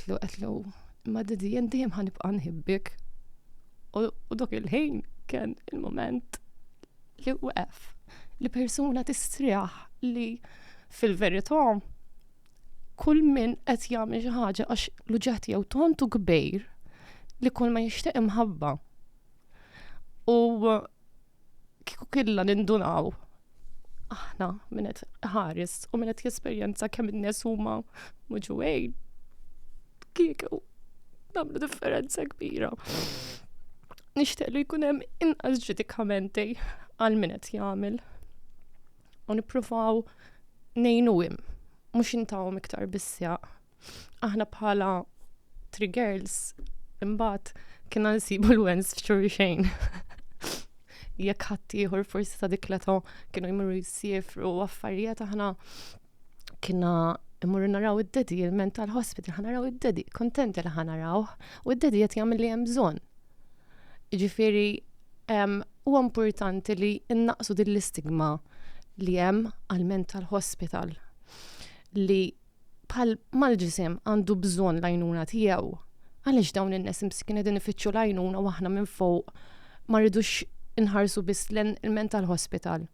Għedtlu, għedtlu, imma daddy jien dejjem ħa nibqa' nħibbek. U dak il-ħin kien il-moment li waqef, li persuna tistrieħ li fil-verità kull min qed jagħmel xi ħaġa għax l-uġigħ tiegħu tontu kbir li kull ma jixtieq imħabba. U kieku killa nindunaw aħna min qed ħares u min qed jesperjenza kemm in-nies huma muġugħin. Kieku nagħmlu differenza kbira. Nixtieq li jkun hemm inqas ġudikamenti għal min qed jagħmel. U nippruvaw ngħinuhom mhux intawhom iktar bissjaq. Aħna bħala three girls imbagħad kienna nsibu l-wens f'xulxejn. Jekk ħaddieħor forsi ta' dik l-età kienu jmorru jsiefru u affarijiet aħna kienna immorru naraw id-daddy, il-mental hospital, ħa naraw id-daddy, kontenti li ħa narawh, u id-daddy qed jagħmel li hemm bżonn. Jiġifieri huwa importanti li innaqsu din l-istigma li hemm għal-mental hospital li bħal mal-ġisem għandu bżonn l-għajnuna tiegħu. Għaliex dawn in-nies imskin qegħdin ifittxu l-għajnuna u aħna minn fuq ma rridux inħarsu biss lejn il-mental hospital.